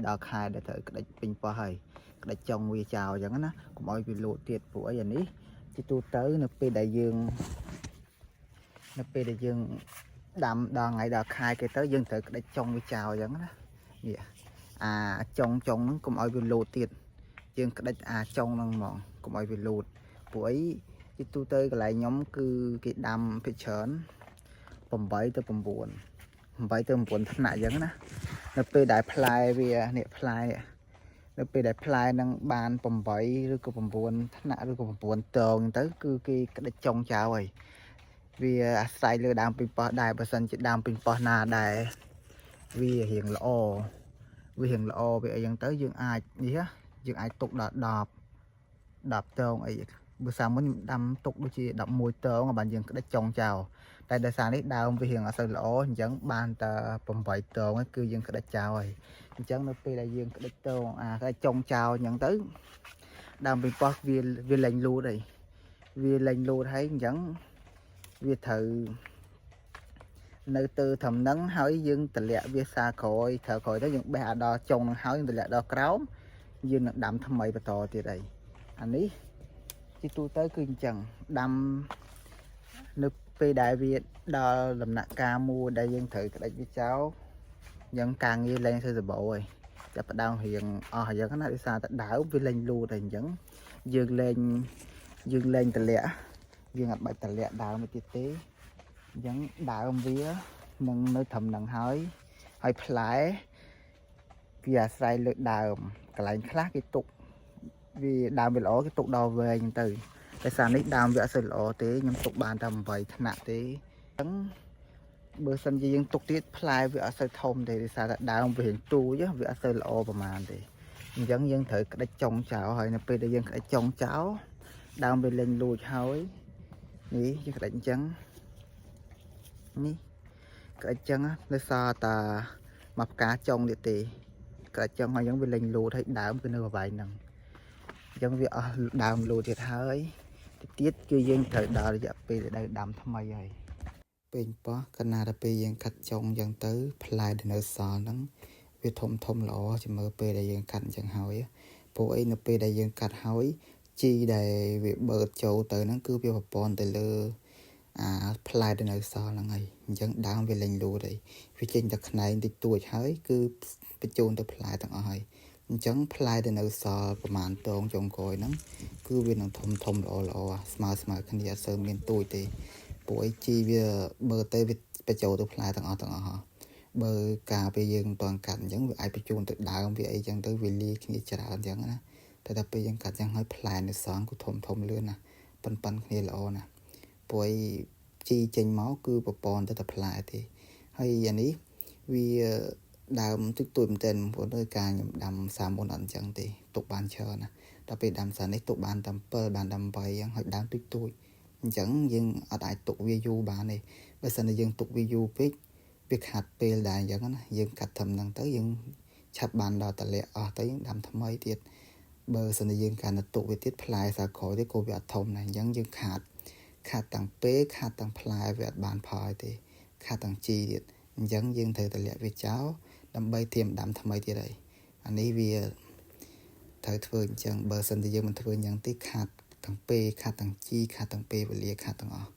ដល់ខែដែលត្រូវក្តិចពេញប៉ោះហើយក្តិចចុងវាចោលអញ្ចឹងណាកុំឲ្យវាលោតទៀតព្រោះអីអានេះជាទូទៅនៅពេលដែលយើងដាំដល់ថ្ងៃដល់ខែគេទៅយើងត្រូវក្តិចចុងវាចោលអញ្ចឹងណានេះអាចុងចុងហ្នឹងកុំឲ្យវាលោតទៀតយើងក្តិចអាចុងហ្នឹងហ្មងកុំឲ្យវាលោតព្រោះអីជាទូទៅកន្លែងខ្ញុំគឺគេដាំភាគច្រើន8ទៅ9 8ទៅ9ថ្នាក់អញ្ចឹងណានៅពេលដែលផ្លែវានេះផ្លែនេះនៅពេលដែលផ្លែនឹងបាន8ឬក៏9ថ្នាក់ឬក៏9តងទៅគឺគេក្តិចចុងចោលហើយវាអាស្រ័យលើដើមប៉េងប៉ោះដែរបើសិនជាដើមប៉េងប៉ោះណាដែរវារៀងល្អវារៀងល្អវាអីចឹងទៅយើងអាចនេះយើងអាចទុកដល់10 10តងអីបើសាមុនខ្ញុំដាំទុកដូចជា11តងបានយើងក្តិចចុងចោលតែដោយសារនេះដើមវារៀងអត់សូវល្អអញ្ចឹងបានតែ8តងគឺយើងក្តិចចោលហើយអញ្ចឹងនៅពេលដែលយើងក្តិចតងអាក្តិចចុងចោលអញ្ចឹងទៅដើមប៉េងប៉ោះវាវាលែងលូតហើយវាលែងលូតហើយអញ្ចឹងវាត្រូវនៅទៅត្រឹមហ្នឹងហើយយើងតម្លាក់វាសាក្រោយត្រូវក្រោយទៅយើងបេះអាដល់ចុងហ្នឹងហើយតម្លាក់ដល់ក្រោមយើងនឹងដាំថ្មីបន្តទៀតអីអានេះជាទូទៅគឺអញ្ចឹងដាំនៅពេលដែលវាដល់ដំណាក់កាលមួយដែលយើងត្រូវក្តិចវាចោលអញ្ចឹងការងារលែងធ្វើសបោហើយចាប់ផ្ដើមរៀងអស់អញ្ចឹងណាដោយសារតែដើមវាលែងលូតហើយអញ្ចឹងយើងលែងយើងលែងតម្លាក់យើងអត់បាច់តម្លាក់ដើមទៀតទេអញ្ចឹងដើមវានឹងនៅត្រឹមហ្នឹងហើយហើយផ្លែវាអាស្រ័យលើដើមកន្លែងខ្លះគេទុកវាដើមវាល្អគេទុកដល់វែងទៅតែសារនេះដើមវាអត់សូវល្អទេខ្ញុំទុកបានតែ8ថ្នាក់ទេអញ្ចឹងបើសិនជាយើងទុកទៀតផ្លែវាអត់សូវធំទេដោយសារតែដើមវារៀងទូចវាអត់សូវល្អប្រហែលទេអញ្ចឹងយើងត្រូវក្តិចចុងចោលហើយនៅពេលដែលយើងក្តិចចុងចោលដើមវាលែងលួចហើយនេះយើងក្តិចអញ្ចឹងនេះក្តិចអញ្ចឹងនៅសល់តែមួយផ្កាចុងទៀតទេក្តិចចុងហើយអញ្ចឹងវាលែងលូតហើយដើមគឺនៅប្រវែងហ្នឹងអញ្ចឹងវាអស់ដើមលូតទៀតហើយទៅទៀតគឺយើងត្រូវដល់រយៈពេលដែលដាំថ្មីហើយពេញប៉ោះកណាដល់ពេលយើងកាត់ចុងអញ្ចឹងទៅផ្លែដែលនៅសល់ហ្នឹងវាធំធំល្អជាមើលពេលដែលយើងកាត់អញ្ចឹងហើយព្រោះអីនៅពេលដែលយើងកាត់ហើយជីដែលវាបឺតចូលទៅហ្នឹងគឺវាប្រព័ន្ធទៅលើអាផ្លែដែលនៅសល់ហ្នឹងហើយអញ្ចឹងដើមវាលែងលូតហើយវាចេញតែខ្នែងតិចតួចហើយគឺបញ្ជូនទៅផ្លែទាំងអស់ហើយអញ្ចឹងផ្លែដែលនៅសល់ប្រហែលតងចុងក្រោយហ្នឹងគឺវានឹងធំធំល្អល្អស្មើស្មើគ្នាអត់សូវមានទួយទេព្រោះអីជីវាបើទៅវាបញ្ចូលទៅផ្លែទាំងអស់ទាំងអស់បើការពេលយើងមិនទាន់កាត់អញ្ចឹងវាអាចបញ្ជូនទៅដើមវាអីចឹងទៅវាលាយគ្នាច្រើនអញ្ចឹងណាតែដល់ពេលយើងកាត់ចឹងហើយផ្លែនៅសល់គឺធំធំលឿនណាប៉ិនប៉ិនគ្នាល្អណាស់ព្រោះអីជីចេញមកគឺប្រព័ន្ធទៅតែផ្លែទេហើយអានេះវាដើមតិចតួចមែនទែនបងប្អូនដោយការខ្ញុំដាំសាមុនអត់អញ្ចឹងទេទុកបានច្រើនណាដល់ពេលដាំសានេះទុកបានតែ7បានតែ8អញ្ចឹងហើយដើមតិចតួចអញ្ចឹងយើងអត់អាចទុកវាយូរបានទេបើសិនជាយើងទុកវាយូរពេកវាខាត់ពេលដែរអញ្ចឹងណាយើងកាត់ត្រឹមហ្នឹងទៅយើងឆាប់បានដល់តលាក់អស់ទៅយើងដាំថ្មីទៀតបើសិនជាយើងកាន់តែទុកវាទៀតផ្លែសាក្រោយទៀតក៏វាអត់ធំដែរអញ្ចឹងយើងខាតខាតទាំងពេលខាតទាំងផ្លែវាអត់បានផលទេខាតទាំងជីទៀតអញ្ចឹងយើងត្រូវតម្លាក់វាចោលដើម្បីត្រៀមដាំថ្មីទៀតហើយអានេះវាត្រូវធ្វើអញ្ចឹងបើសិនជាយើងមិនធ្វើអញ្ចឹងទេខាតទាំងពេលខាតទាំងជីខាតទាំងពេលវេលាខាតទាំងអស់។